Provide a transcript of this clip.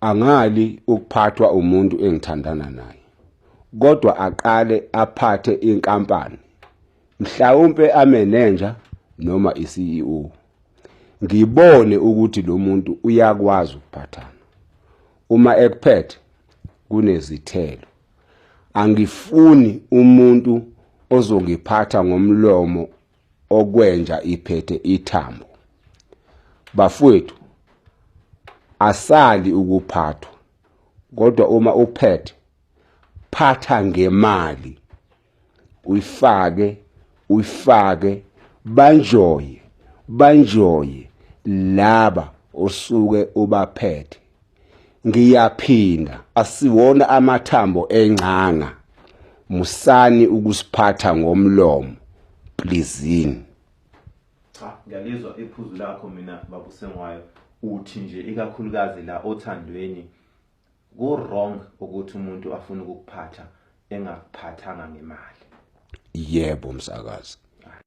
Angali ukuphathwa umuntu engithandana naye, kodwa aqale aphathe inkampani, mhlawumpe amenenja noma i-CEO. Ngibone ukuthi lo muntu uyakwazi ukuphathana. Uma ekuphethe kunezithelo. Angifuni umuntu ozongiphatha ngomlomo okwenja iphethe ithambo. Bafowethu, asali ukuphathwa, kodwa uma uphethe phatha ngemali, uyifake uyifake, banjoye banjoye laba osuke ubaphethe. Ngiyaphinda, asiwona amathambo engcanga, musani ukusiphatha ngomlomo plizini. Cha, ngiyalizwa iphuzu lakho mina babusengwayo. Uthi nje ikakhulukazi la othandweni ku wrong ukuthi umuntu afune ukukuphatha engakuphathanga ngemali. Yebo msakazi.